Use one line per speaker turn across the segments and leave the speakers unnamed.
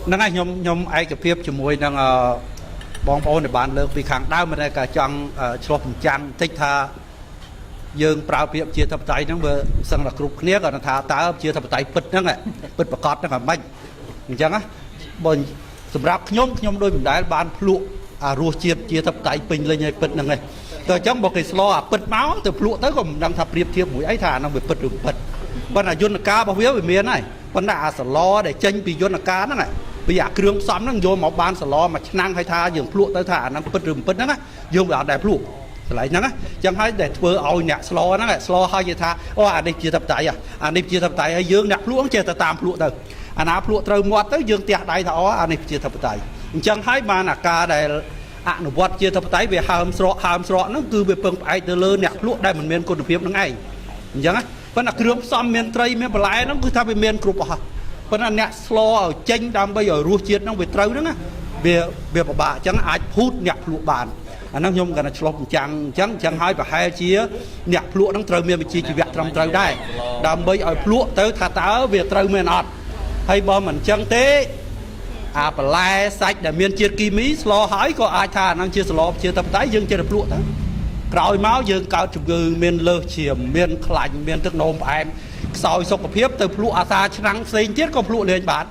ហ្នឹងហើយខ្ញុំខ្ញុំឯកភាពជាមួយនឹងអឺបងប្អូនដែលបានលើកពីខាងដើមមិនដែលក៏ចង់ឆ្លោះបញ្ចាំងបន្តិចថាយើងប្រើពាក្យប្រជាធិបតេយ្យហ្នឹងវាសឹងតែគ្រប់គ្នាគាត់ថាតើប្រជាធិបតេយ្យពិតហ្នឹងពិតប្រកបហ្នឹងអាម៉េចអញ្ចឹងណាបើសម្រាប់ខ្ញុំខ្ញុំដូចមិនដែលបានភ្លក់អារសជាតិជាធិបតេយ្យពេញលេញឲ្យពិតហ្នឹងឯងតែអញ្ចឹងបើគេស្លអាពិតមកទៅភ្លក់ទៅក៏មិនដឹងថាប្រៀបធៀបមួយអីថាអាហ្នឹងវាពិតឬមិនពិតប៉ុន្តែយន្តការរបស់វាវាមានហើយប៉ុន្តែអាសឡដែលចេញពីយន្តការហ្នឹងពីអាគ្រឿងផ្សំហ្នឹងយកមកបានសឡមួយឆ្នាំងហើយថាយើងភ្លក់ទៅថាអាហ្នឹងពិតឬមិនពិតហ្នឹងណាយើងវាអត់ដែលភ្លក់កន្លែងហ្នឹងណាចឹងហើយដែលធ្វើឲ្យអ្នកស្លហ្នឹងស្លហើយគេថាអូអានេះជាធិបតេយ្យអានេះជាធិបតេយ្យហើយយើងអ្នកភ្លក់ចេះតែតាមភ្លក់ទៅអាណាភ្លក់ត្រូវមាត់ទៅយើងទះដៃថាអូអានេះជាធិបតេយ្យអញ្ចឹងហើយបានអាការដែលអនុវត្តជាធិបតេយ្យវាហើមស្រកហើមស្រកហ្នឹងគឺវាពឹងផ្អែកទៅលើអ្នកភ្លក់ដែលមិនមានគុណភាពហ្នឹងឯងអញ្ចឹងណាប៉ុន្តែគ្រឿងផ្សំមានត្រីមានបន្លែហ្នឹងគឺថាវាមានគ្រប់អស់ហើយប៉ុន្តែអ្នកស្លឲ្យចេញដើម្បីឲ្យរសជាតិហ្នឹងវាត្រូវហ្នឹងណាវាវាពិបាកអញ្ចឹងអាចភូតអ្នកភ្លក់បានអាហ្នឹងខ្ញុំគាត់តែឆ្លុះបញ្ចាំងអញ្ចឹងអញ្ចឹងហើយប្រហែលជាអ្នកភ្លក់ហ្នឹងត្រូវមានវិជ្ជាជីវៈត្រឹមត្រូវដែរដើម្បីឲ្យភ្លក់ទៅថាតើវាត្រូវមែនអត់ហើយបើមិនអញ្ចឹងទេ អាបន្លែសាច់ដែលមានជាតិគីមីស្លហើយក៏អាចថាអាហ្នឹងជាស្លជាតបតៃយើងចេះតែភ្លក់ទៅក្រោយមកយើងកើតជំងឺមានលើសឈាមមានខ្លាញ់មានទឹកនោមផ្អែមខ្សោយសុខភាពទៅភ្លក់អាសាឆ្នាំងផ្សេងទៀតក៏ភ្លក់លេងបាន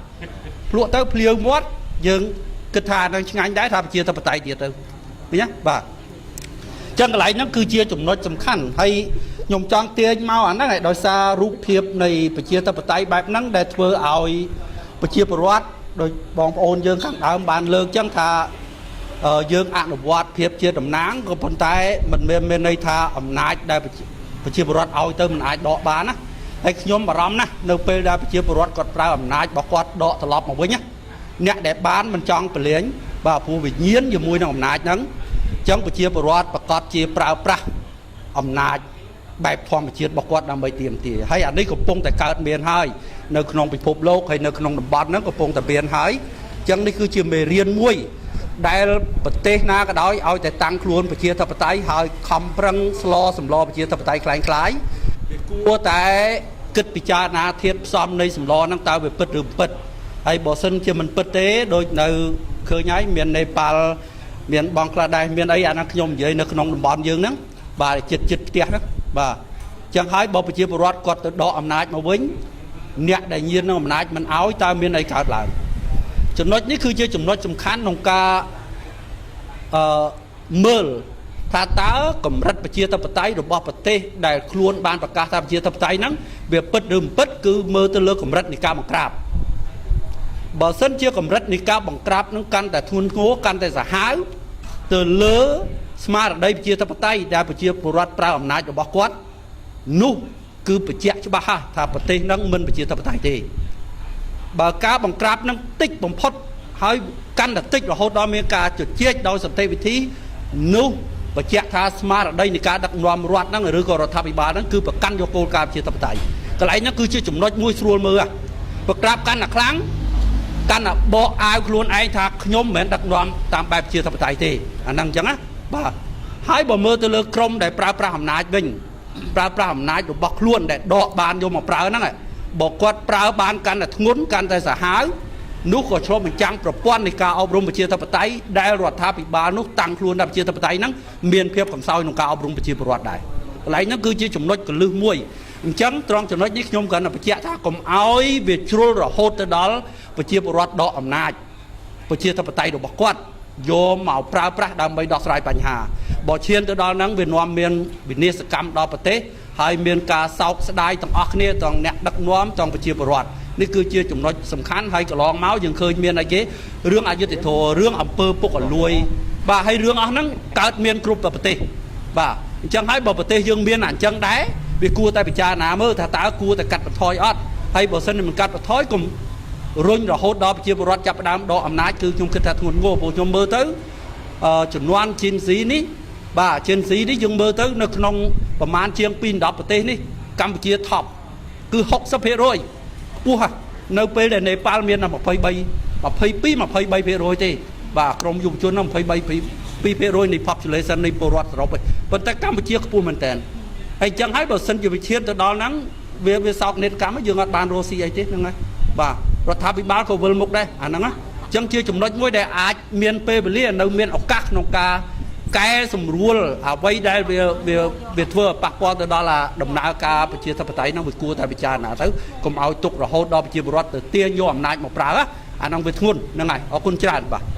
ភ្លក់ទៅភ្លាវមាត់យើងគិតថាអាហ្នឹងឆ្ងាញ់ដែរថាជាតបតៃទៀតទៅឃើញទេបាទចឹងកន្លែងហ្នឹងគឺជាចំណុចសំខាន់ហើយខ្ញុំចង់ទាញមកអាហ្នឹងឯងដោយសាររូបភាពនៃប្រជាធិបតេយ្យបែបហ្នឹងដែលធ្វើឲ្យប្រជាពលរដ្ឋដោយបងប្អូនយើងខាងដើមបានលើកចឹងថាយើងអនុវត្តភាពជាតំណាងក៏ប៉ុន្តែមិនមានមានន័យថាអំណាចដែលប្រជាពលរដ្ឋឲ្យទៅមិនអាចដកបានណាហើយខ្ញុំបារម្ភណាស់នៅពេលដែលប្រជាពលរដ្ឋគាត់ប្រើអំណាចរបស់គាត់ដកត្រឡប់មកវិញណាអ្នកដែលបានមិនចង់ពលាញបាទព្រោះវិញ្ញាណជាមួយនឹងអំណាចហ្នឹងចឹងប្រជាពលរដ្ឋប្រកាសជាប្រើប្រាស់អំណាចបែបធម្មជាតិរបស់គាត់ដើម្បីទាមទារហើយអានេះកំពុងតែកើតមានហើយនៅក្នុងពិភពលោកហើយនៅក្នុងតំបន់ហ្នឹងកំពុងតែមានហើយចឹងនេះគឺជាមេរៀនមួយដែលប្រទេសណាក៏ដោយឲ្យតែតាំងខ្លួនប្រជាធិបតេយ្យហើយខំប្រឹងស្លសម្លប្រជាធិបតេយ្យคล้ายៗវាគួរតែគិតពិចារណាធាតុផ្សំនៃសម្លហ្នឹងតើវាពិតឬមិនពិតហើយបើសិនជាមិនពិតទេដូចនៅឃើញហើយមាននេប៉ាល់មានបង់ក្លាដេសមានអីអាហ្នឹងខ្ញុំនិយាយនៅក្នុងតំបន់យើងហ្នឹងបាទចិត្តចិត្តផ្ទះហ្នឹងបាទចឹងហើយបើប្រជាពលរដ្ឋគាត់ទៅដកអំណាចមកវិញអ្នកដែលញៀននឹងអំណាចមិនអោយតើមានអីកើតឡើងចំណុចនេះគឺជាចំណុចសំខាន់ក្នុងការអឺមើលថាតើកម្រិតប្រជាធិបតេយ្យរបស់ប្រទេសដែលខ្លួនបានប្រកាសថាប្រជាធិបតេយ្យហ្នឹងវាពិតឬមិនពិតគឺមើលទៅលើកម្រិតនៃការបង្ក្រាបបើសិនជាកម្រិតនៃការបង្ក្រាបនឹងកាន់តែធ្ងន់ធ្ងរកាន់តែសាហាវទៅលើស្មារតីប្រជាធិបតេយ្យដែលប្រជាពលរដ្ឋប្រើអំណាចរបស់គាត់នោះគឺបញ្ជាក់ច្បាស់ហើយថាប្រទេសហ្នឹងមិនប្រជាធិបតេយ្យទេបើការបង្ក្រាបនឹងតិចបំផុតហើយកាន់តែតិចរហូតដល់មានការជជែកដោយសន្តិវិធីនោះបញ្ជាក់ថាស្មារតីនៃការដឹកនាំរដ្ឋហ្នឹងឬក៏រដ្ឋាភិបាលហ្នឹងគឺប្រកាន់យកគោលការណ៍ប្រជាធិបតេយ្យកន្លែងហ្នឹងគឺជាចំណុចមួយស្រួលមើលបង្ក្រាបកាន់តែខ្លាំងកាន់តែបកអាវខ្លួនឯងថាខ្ញុំមិនមែនដឹកនាំតាមបែបប្រជាធិបតេយ្យទេអាហ្នឹងអញ្ចឹងណាបាទហើយបើមើលទៅលើក្រុមដែលប្រើប្រាស់អំណាចវិញប្រើប្រាស់អំណាចរបស់ខ្លួនដែលដកបានយកមកប្រើហ្នឹងបើគាត់ប្រើបានកាន់តែធ្ងន់កាន់តែសាហាវនោះក៏ឆ្លុះបញ្ចាំងប្រព័ន្ធនៃការអប់រំប្រជាធិបតេយ្យដែលរដ្ឋាភិបាលនោះតាំងខ្លួនដល់ប្រជាធិបតេយ្យហ្នឹងមានភាពកំសោយក្នុងការអប់រំប្រជាពលរដ្ឋដែរកន្លែងហ្នឹងគឺជាចំណុចកលឹះមួយអញ្ចឹងត្រង់ចំណុចនេះខ្ញុំគ្រាន់តែបញ្ជាក់ថាកុំឲ្យវាជ្រុលរហូតទៅដល់ប្រជាពលរដ្ឋដកអំណាចប្រជាធិបតេយ្យរបស់គាត់យកមកប្រើប្រាស់ដើម្បីដោះស្រាយបញ្ហាបើឈានទៅដល់ហ្នឹងវានាំមានវិនាសកម្មដល់ប្រទេសហើយមានការសោកស្ដាយទាំងអស់គ្នាទាំងអ្នកដឹកនាំទាំងប្រជាពលរដ្ឋនេះគឺជាចំណុចសំខាន់ហើយកន្លងមកយើងឃើញមានអីគេរឿងអយុត្តិធម៌រឿងអំពើពុករលួយបាទហើយរឿងអស់ហ្នឹងកើតមានគ្រប់ប្រទេសបាទអញ្ចឹងហើយបើប្រទេសយើងមានអាអញ្ចឹងដែរវាគួរតែពិចារណាមើលថាតើគួរតែកាត់បន្ថយអត់ហើយបើសិនជាមិនកាត់បន្ថយកុំរុញរហូតដល់ប្រជាពលរដ្ឋចាប់ផ្ដើមដកអំណាចគឺខ្ញុំគិតថាធ្ងន់ធ្ងរព្រោះខ្ញុំមើលទៅជំនាន់ Gen Z នេះបាទ Gen Z នេះយើងមើលទៅនៅក្នុងប្រមាណជាង2 10ប្រទេសនេះកម្ពុជា top គឺ60%ខ្ពស់ហ่ะនៅពេលដែលនេប៉ាល់មានតែ23 22 23%ទេបាទក្រុមយុវជនហ្នឹង23 2%នៃ population នៃពលរដ្ឋសរុបឯងប៉ុន្តែកម្ពុជាខ្ពស់មែនតើហើយអញ្ចឹងហើយបើសិនជាវិឈានទៅដល់ហ្នឹងវាវាសោកនេតកម្មយើងអត់បានរស់ស៊ីអីទេហ្នឹងហើយបាទ រដ្ឋាភិបាលក៏វិលមុខដែរអាហ្នឹងណាអញ្ចឹងជាចំណុចមួយដែលអាចមានពេលវេលានៅមានឱកាសក្នុងការកែសម្រួលអ្វីដែលវាវាវាធ្វើឲ្យប៉ះពាល់ទៅដល់អាដំណើរការប្រជាធិបតេយ្យហ្នឹងវាគួរតែពិចារណាទៅកុំឲ្យទុករហូតដល់ប្រជាពលរដ្ឋទៅទាញយកអំណាចមកប្រើណាអាហ្នឹងវាធ្ងន់ហ្នឹងហើយអរគុណច្រើនបាទ។